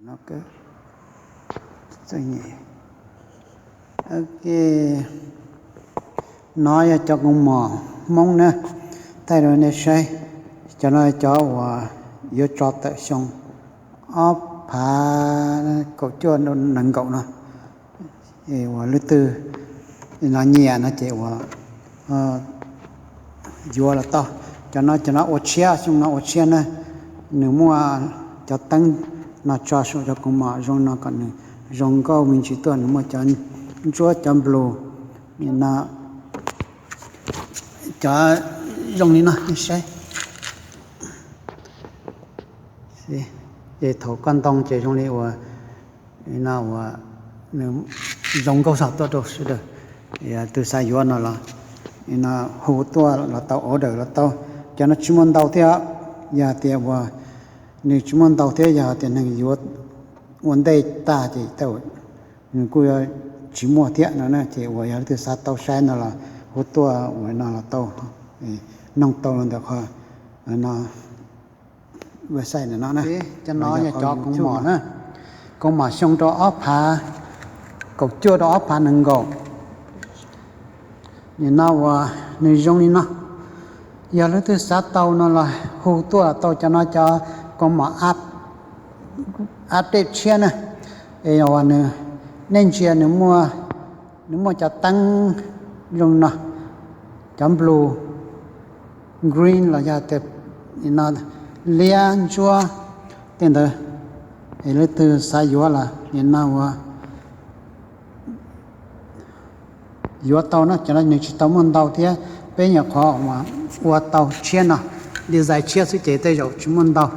Ok, no yog cov koom mom Hmoob na, thaij rau nej saib. Cov no cov uas yuav tso tawm xyoo ob phav kaum cuaj nees nkaum no. Uas leej twg no nyiam no ces uas yuav los tau. Cov no, cov no ua tshiab, xyoo no ua tshiab na. Nws muaj cov teeb no tso saum cov koom mom zoo no kom nws zoo nkauj me ntsis tuaj. Nws muaj cov ntsuab, cov blue, no, cov zoo li no nej saib. Ces thaum koj ntoo ces zoo li uas no uas nws zoo nkauj zog tuaj rau sawv daws. Leej twg xav yuav no los no hu tuaj los tau, order los tau. Cov no tsis muaj ntau thiab, yog tias uas nws tsis muaj ntau thiab, yog tias neeg yuav ua ntej tag ces nws kuj yuav tsis muaj thiab no na. Ces uas yog leej twg xav tau saib no los hu tuaj uas no los tau, noog tau los ntawm qhov no, website no na. Cov no yog cov koom mom na, koom mom xyoo rau ob phav kaum cuaj rau ob phav nees nkaum. Nim no uas nws zoo li no, yog leej twg xav tau no los hu tuaj los tau. Cov no cov koom mom update tshiab na. Es uas nws, nej ntsia nws muaj, nws muaj cov teeb zoo no, cov blue, green los yog tias no liab ntsuab tej ntawd. Es leej twg xav yuav los nim no uas yuav tau na. Cov no nws tsis tau muaj ntau thiab, peb nyuam qhuav ua tau tshiab no, design tshiab xwb ces tej zaum tsis muaj ntau.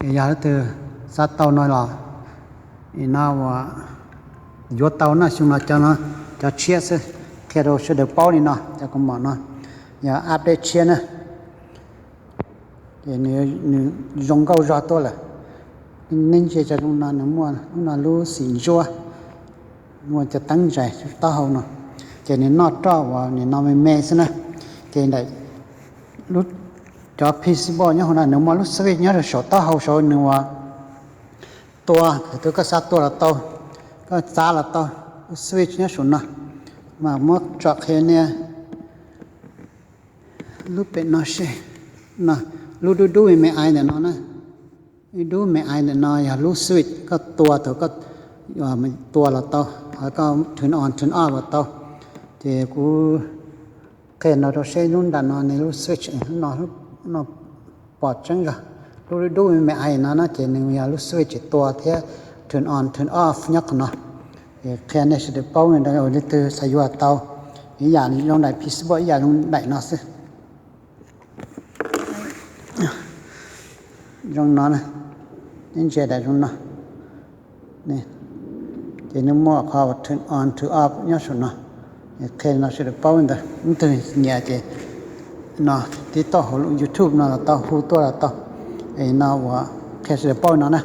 Es yog leej twg xav tau no los no uas yuav tau na. Xyoo no cov no cov tshiab xwb, qhia rau sawv daws paub li no. Cov koom mom no yog update tshiab na, ces nws zoo nkauj zog tuaj lawm. Nej ntsia cov zoo no, nws muaj lub no lub xim ntsuab, muaj cov teeb ntsais taub hau no, ces nws noj roj uas nim no me me xwb na. Ces ntawm cov P C board nyob hauv no nws muaj lub switch nyob rau saum taub hau saud, nws uas tua, thaum twg koj xav tua los tau, koj txav los tau. Lub switch nyob saum no, mas muab tso qhia nej lub pem no seb, lub dub dub me me ntawm no na, dub me me ntawm no yog lub switch, koj tua, thaum koj tua los tau, ho koj turn on turn off los tau. Ces kuv qhia no rau seb lub nram no nws lub switch no, no pom tseeb zog. Lub dub dub me me no na ces nws yog lub switch tua thiab turn on turn off nyob qhov no. Qhia nej sawv daws paub, leej twg xav yuav tau. Ib yam zoo daim P C board ib yam zoo daim no xwb. Zoo no, nej ntsia daim zoo no, ces nws muaj qhov turn on turn off nyob saum no. Qhia no sawv daws paub ntawd, leej twg nyiam ces no tib toj hauv YouTube no los tau, hu tuaj los tau. Es no uas qhia sawv daws paub no na.